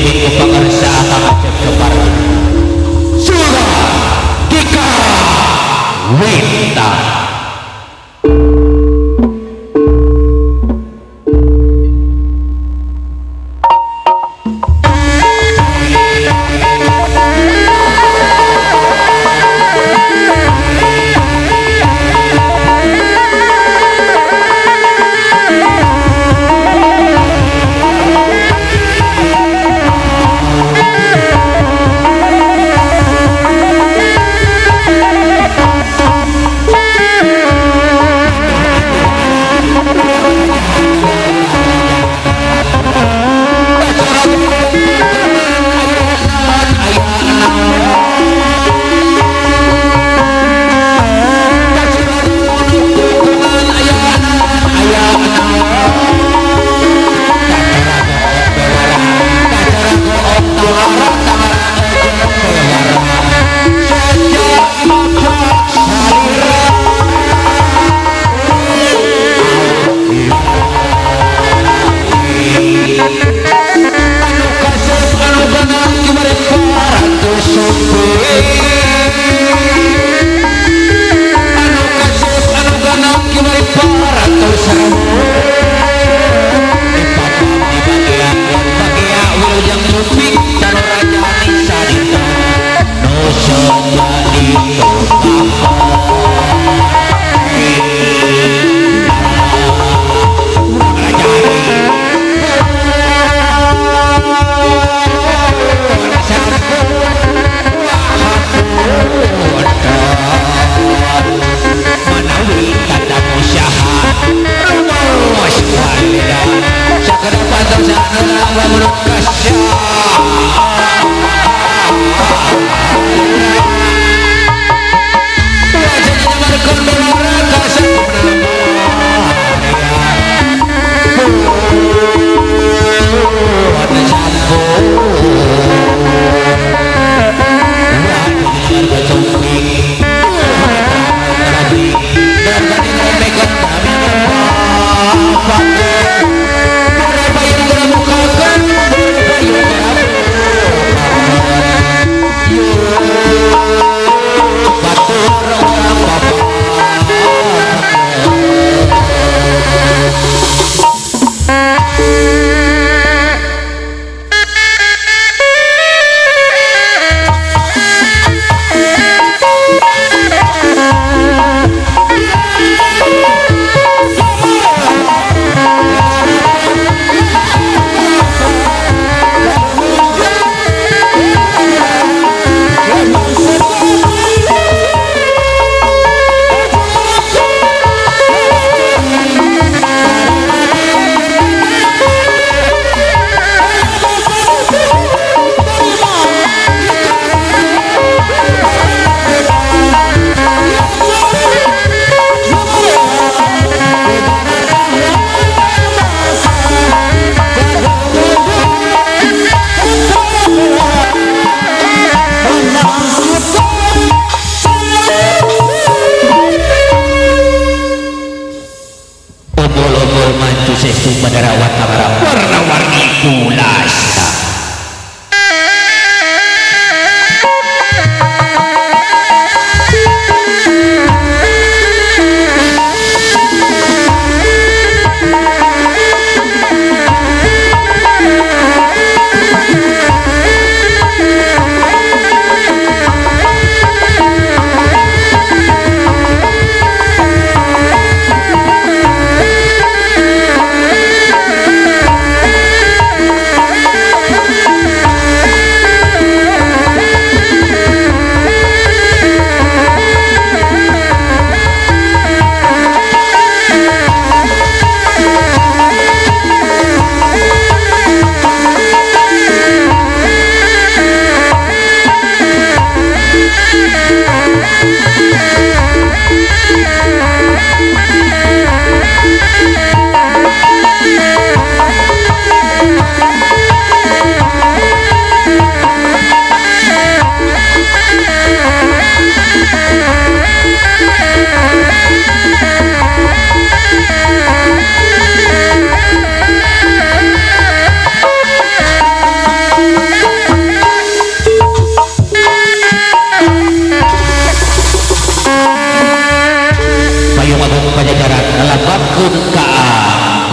Dipimpin ku pangarsa Akang Acep Supardi. Surah Dika Wita.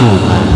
kagungan.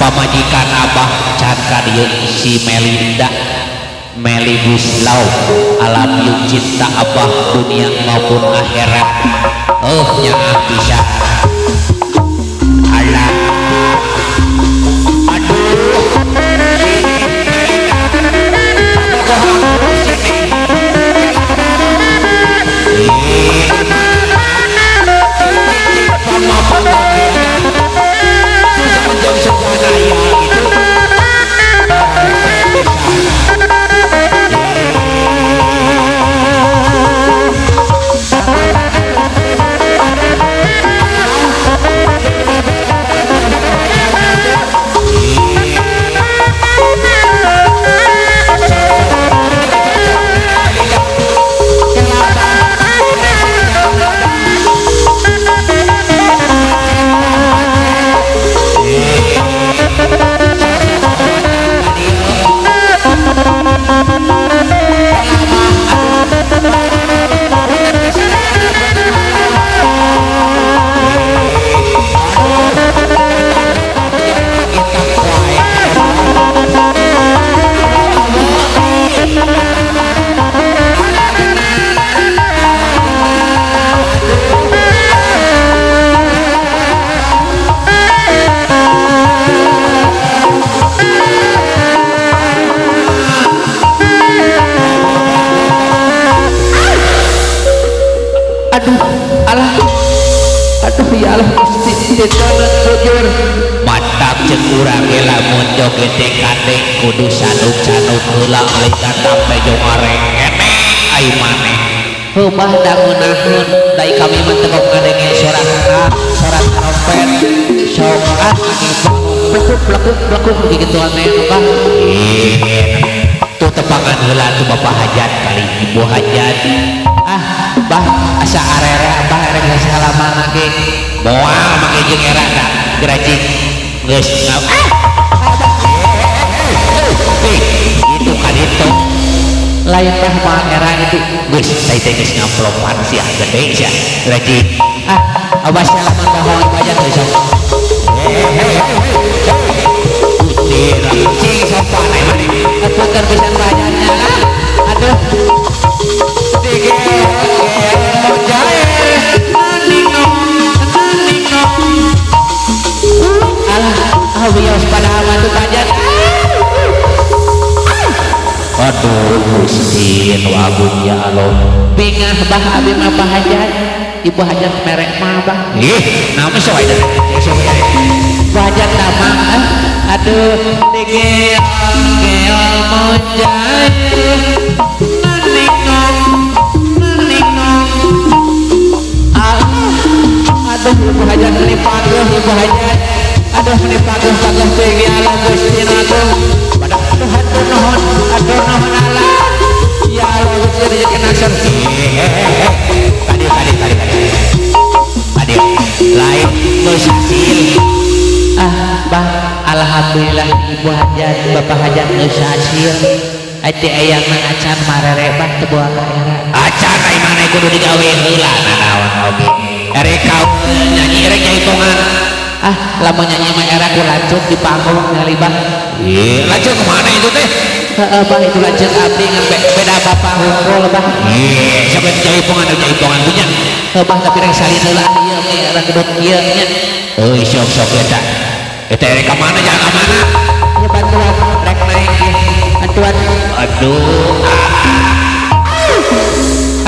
Pamajikan abah can ka dieu si Melinda Meli Guslau alam yuk cinta abah dunia maupun akhirat. Oh nyaah bisa alah aduh mantap cek urang ge lamun joget teh kade kudu sanuk-sanuk heula euy tatap teh areng keneh ai maneh heuh bah da ngeunaheun da kami mah teu ngadenge sorak sorak trompet sok ah plekuk plekuk plekuk gituan teh bah tuh tepangan heula tuh bapak hajat kali ibu hajat ah bah asa arere abah erek salaman lagi moal make jeung era da gerajing geus ah itu kan itu lain teh moal era itu geus teh teh geus ngamplopan sia gede sia gerajing ah abah salaman bahoy bajan teh sok cing sopan ai maneh puter pisan bajannya lah aduh aduh Gusti nu nu agung ya Allah. Bingah bah abi mah bah hajat. Ibu hajat merek mah bah. Ih, nama sok aya. Bah hajat nama aduh digeol-geol mojair naninong naninong. Aduh ibu hajat meni pageuh ibu hajat. Aduh meni pageuh pageuh teuing ya Allah Gusti nu agung. Aduh aduh nuhun aduh nuhun Allah. Ya Allah Gusti rezeki nasor. Tadi tadi tadi tadi. Tadi lain geus hasil. Ah bah alhamdulillah ibu hajat bapak hajat geus hasil. Ati eyang mah acan marere bah teu boga ka era. Acan ai maneh kudu digawe heula nanaon oge. Erek kau nyanyi erek jaipongan. Ah lamun nyanyi mah era ku lanjut di panggung ningali bah. Ih, lanjut kemana itu teh? Heeh bah itu lanjut abdi ngan beda bapak hungkul bah. Ih, siapa jaipongan jaipongan punya. Heuh bah tapi rek salin heula ieu mah era gedot ieu nya. Euy sok sok eta. Eta erek ka mana jangan ka mana? Ieu bantuan rek naik ieu. Bantuan. Aduh.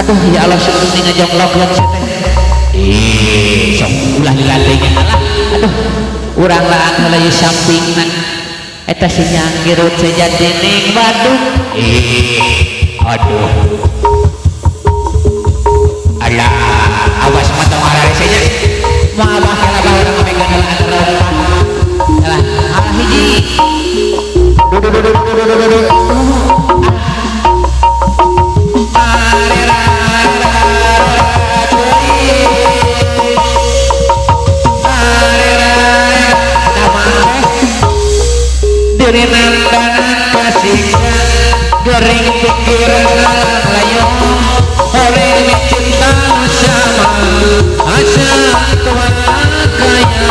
Aduh ya Allah sebelum ni ngajonglokeun sia teh. Ih, sok ulah dilatihnya alah. Aduh, urang laang heula ieu sampingna. Eta si nyanggirut sejatining waduk. Ih, aduh. Alah, awas mah tong ararese nya. Moal bah heula bah urang ngamekeun heula anu leumpah. Alah, alah hiji. Duh duh duh duh duh duh duh. Gering pikiran layung oleh cinta sama asa tua kaya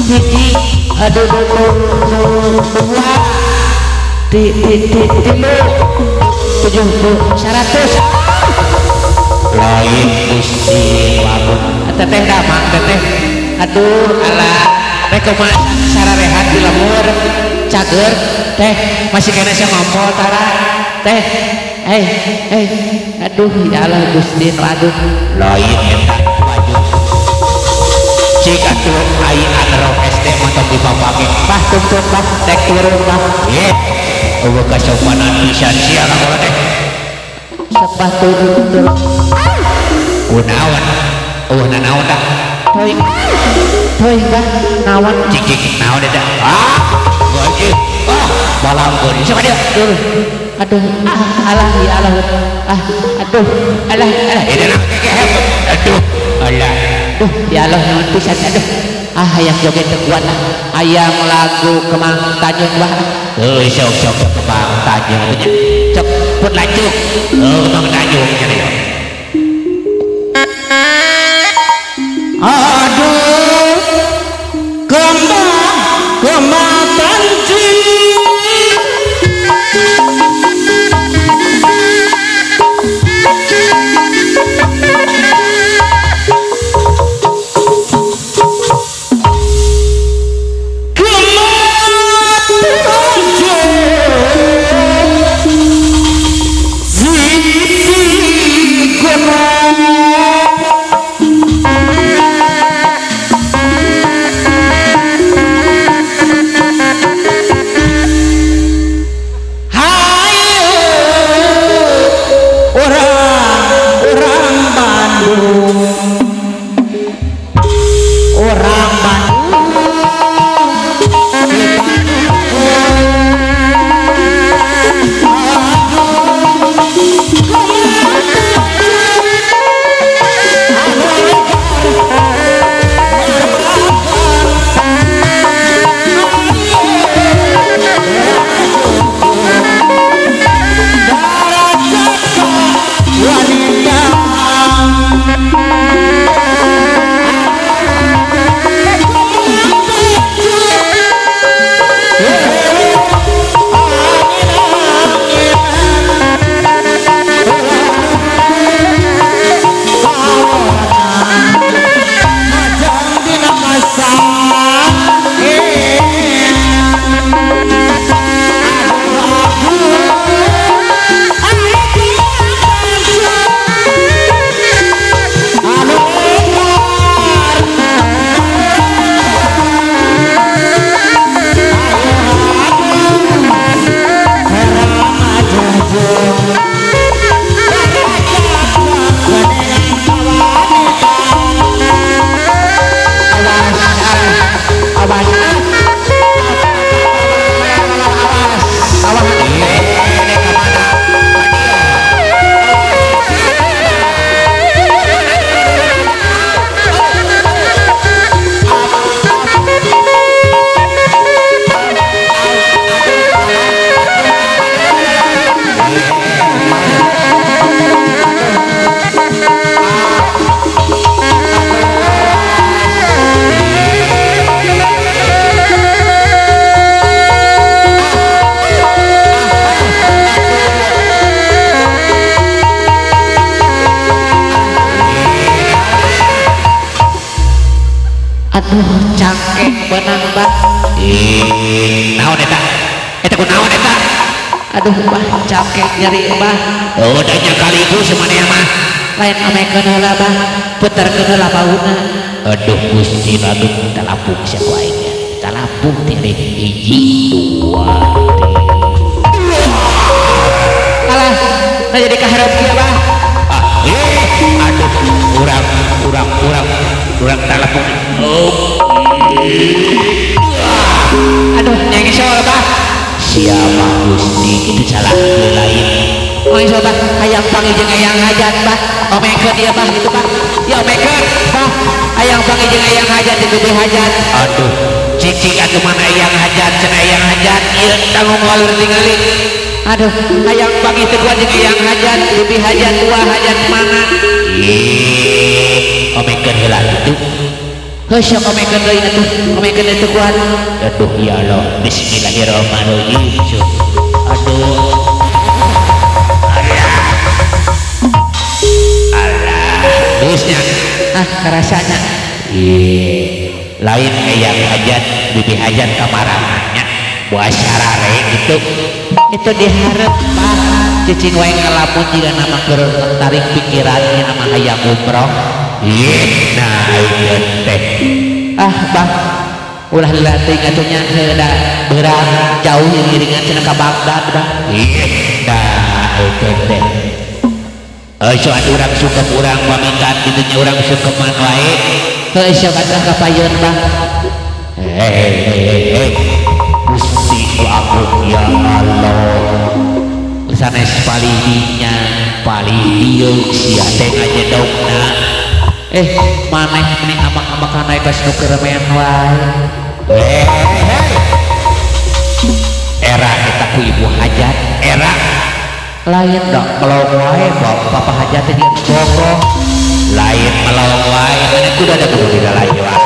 hiji aduh dua ti ti ti tilu 70 100 lain Gusti lamun teteh damang teteh aduh alah rek kumaha sararehat di lemur cager teh masih kena saya ngompol tara teh aduh ya Allah Gusti nu aduh lain eta baju cik atuh ai anu SD mah tong dipapake bah tuntun bah tek turun bah ye eueuh kasopanan pisan sia ka kolot teh sepah turun turun kunaon eueuh nanaon dah teuing teuing bah naon cik cik naon eta ah gojek ah balangkeun siapa dia aduh ah alah ya Allah ah aduh alah alah ini aduh alah aduh ya Allah nuhun pisan aduh ah hayang joget teu kuat ah hayang lagu Kemang Tanjung bah heuh sok sok Kemang Tanjung nya cek pun lanjut heuh Kemang Tanjung nya aduh kembang kembang Tanjung kembang Tanjung Aduh cangkeng benang bah. Naon eta? Eta kunaon eta? Aduh bah cangkeng nyeri bah. Oh da nya kaligu samaneh mah. Lain amekeun heula bah, puterkeun heula bauna. Aduh Gusti aduh talapung sia ku aing nya. Talapung teh hiji dua tilu. Alah, nah jadi kaharep kieu bah. Aduh urang talapung. Oh. Aduh nyengisol bah. Siapa Gusti itu salah lain. Oh iso bah, hayang panggil jeung hayang hajat bah. Omekeun ieu bah gitu bah. Ya omekeun bah. Hayang panggil jeung hayang hajat itu hajat. Aduh, cicing atuh mana hayang hajat, cenah hayang hajat ieu tanggung walur tingali. Aduh, hayang panggil teu kuat jeung hayang hajat, lebih hajat dua hajat mana? Ih, omekeun heula kitu. Heuh sok omekeun deui atuh, omekeun teu kuat. Aduh ya Allah, bismillahirrahmanirrahim. Aduh. Alah, geusnya. Ah, karasana. Ih, lain hayang hajat, bibi hajat kamarananya. Buah sarare gitu. Itu diharap bah. Cicing wae ngalamun jiga nama keur tarik pikirannya nama hayang umroh. Ih, nah ieu teh. Ah, bah. Ulah lila teuing atuh nya heuh da beurang jauh iring-iringan cenah ka Baghdad bah. Ih, nah ieu teh. So atuh urang sungkem urang pamitan kitu nya urang sungkeman wae. Heuh sok atuh ka payeun bah. Hei. Gusti agung ya Allah. Sanes palih dinya, palih dieu sia teh ngajedogna. Maneh meni amak-amakan naik ka nu keremen wae. Era eta ku ibu hajat, era lain dong melong wae bapak hajat teh bogoh. Lain melong wae, maneh kudu ada kudu dilalayuan.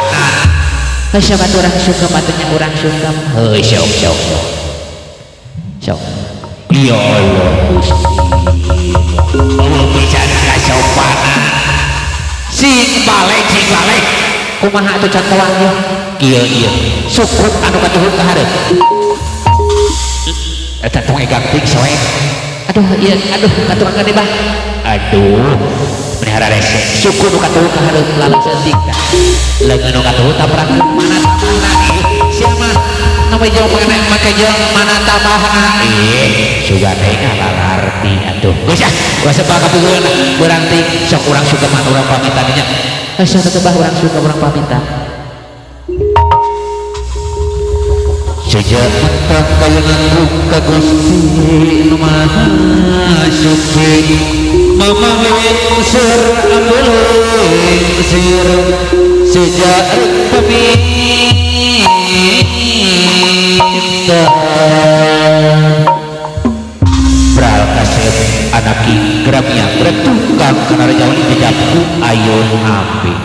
Heuh sok atuh urang sungkem atuh nya urang sungkem. Heuh sok sok sok. Sok. Ya Allah Gusti. Eueuh pisan kasopanan. Sing balik sing balik. Kumaha atuh contohan ieu? Kieu ieu. Sukut anu katuhun ka hareup. Eta tong egang teuing soek. Aduh ieu aduh katuhun gede bah. Aduh melihara rese. Suku nu katuhun ka hareup lalak seutik tah. Leungeun nu katuhun tabrakeun mana tambahna sia mah nama jeung mana make jeung mana tambahna. Sugan teh ngalarti atuh. Geus ah, ulah sebab kapuguheun beurang teuing sok urang sungkeman urang pamitan nya. Heuh sok atuh bah urang sungkem urang pamitan. Sejak mentang kaya nganggung ka Gusti nu Maha Suci Mamang lingsir ambuling sir sejak pamitan Bral kasep anaki geramnya bertukang kana rejawali jejabku ayun ambi.